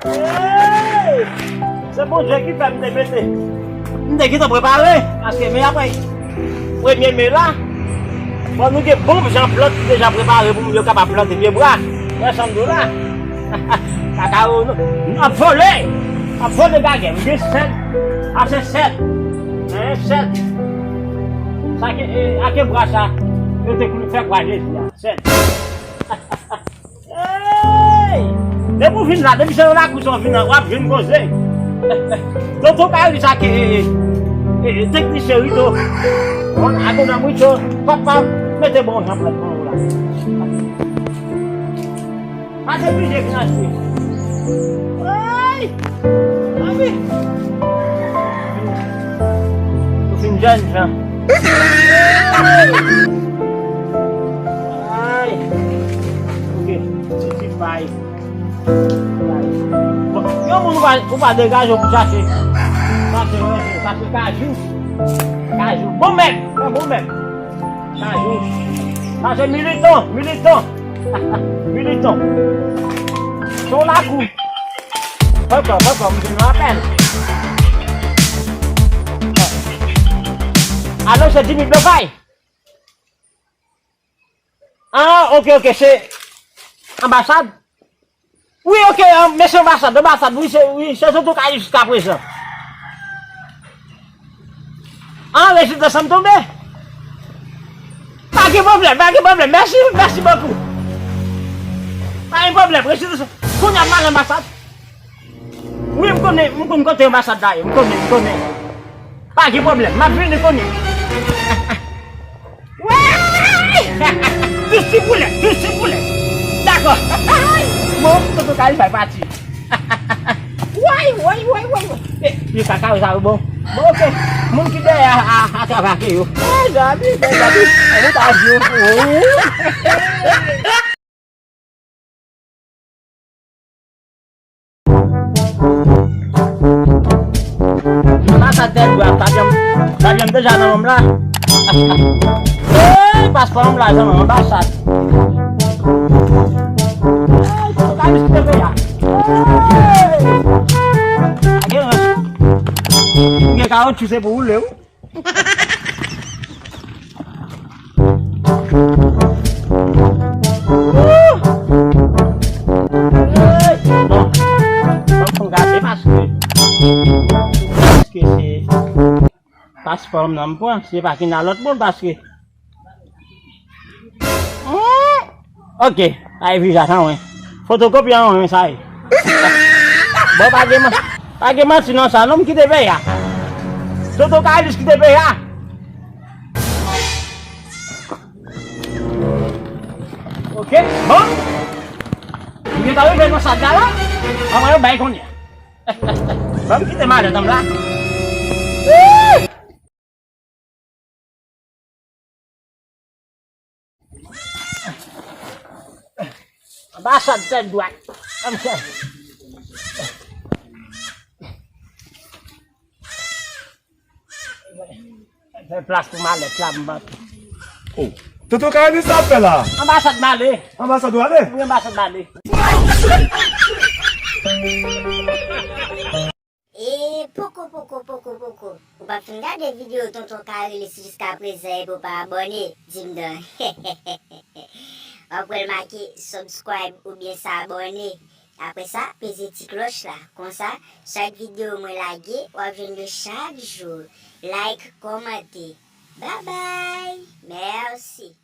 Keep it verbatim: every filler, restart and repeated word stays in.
Hey! Se Bondye ki fè m te mete. M te gentan prepare, paske men apre premye me la, fò nou gen bon jan plant ki deja prepare pou moun yo kapab plante pye bwa. Wè sa m di w la. Kakawo nou. M ap vole. M ap vole gagè. M gen sèt. Ase sèt. Men sèt. Sa ke, e, ake bwa sa. Yo te koule fè bwa Jezi a. Sèt. Hey! Depi w vin la, depi se yon lakou sa w vin la, w ap jwenn koze. Tonton Kayoli sa ke, e, e, e, teknisyen Rito. Bon, akondanm Rito, papa, mete bon jan plat pou ou la. Pa neglije vin achte. Hey! Anvi. Ou fin jèn jan. Ay. Ok. Ti ti pay. Pay. Bon, yon moun ou pa, ou pa degaje w pou chache. Chache, chache kajou. Kajou. Bon mèt. Bon mèt. Kajou. Chache militon. Militon. Militon. Son lakou. Poko, poko, m vin rapèl. Alo, se Jimmy Blofay? Ah, ok, ok, se anbasad? Wi, ok, ah, mesye anbasad, anbasad, wi, se, wi, se Tonton Kayoli jiska prezan. Ah, rezidans an tonbe? Pa gen pwoblèm, pa gen pwoblèm. Mèsi, mèsi bokou. Pa gen pwoblèm, rezidans an. Kounye a m al anbasad. Wi, m konnen, m konn kote anbasad la ye. M konnen, m konnen. Pa gen pwoblèm, m ap vini kounye a. Wi! Dousi boulèt, dousi boulèt. Dakò. Bon, Tonton Kayoli fè pati. Way, way, way, way, way. Eh, yo ka kare sa yo bon. Bon, ok. Moun ki dèyè a, a, a travay ak yo. Ay, Gabi, ben, Gabi. Ay, nou ta di yo. Anbasad tèt dwat, pa janm, pa janm deja nan menm la. Hey, paspò m la, janm anbasad. Hey, tonton Kayoli ki te fè a. Hey! Gen, gen kawotchou se pou woule, wi. Bon, fòk m gade paske, paske se paspò m nan m pran, se pa ki nan lòt moun paske. Hmm. Ok, pa e viza sa mwen. Fotokopi an mwen sa ye. Bon, pa gen man-, pa gen manti non sa, non m kite peyi a. Tonton Kayoli kite peyi a. Ok, bon. M gentan rive nan sa la. Anmwey, yo bay kounye a. Ban m kite malèt an m la. Anbasad tèt dwat. Ann fè. Fè plas pou malèt la, m panse. Oh. Tonton Kayoli, sa ap fè la? Anbasad m ale. Anbasad ou ale? Wi, anbasad m ale. E poko, poko, poko, poko. Ou pa fin gade videyo Tonton Kayoli jiska prezan epi w pa abòne, di m non. W ap wè l make subscribe oubyen s'abonner. Apre sa, peze ti klòch la. Konsa, chak videyo mwen lage, w ap jwenn yo chak jou. Like, kòmante. Babay! Mèsi!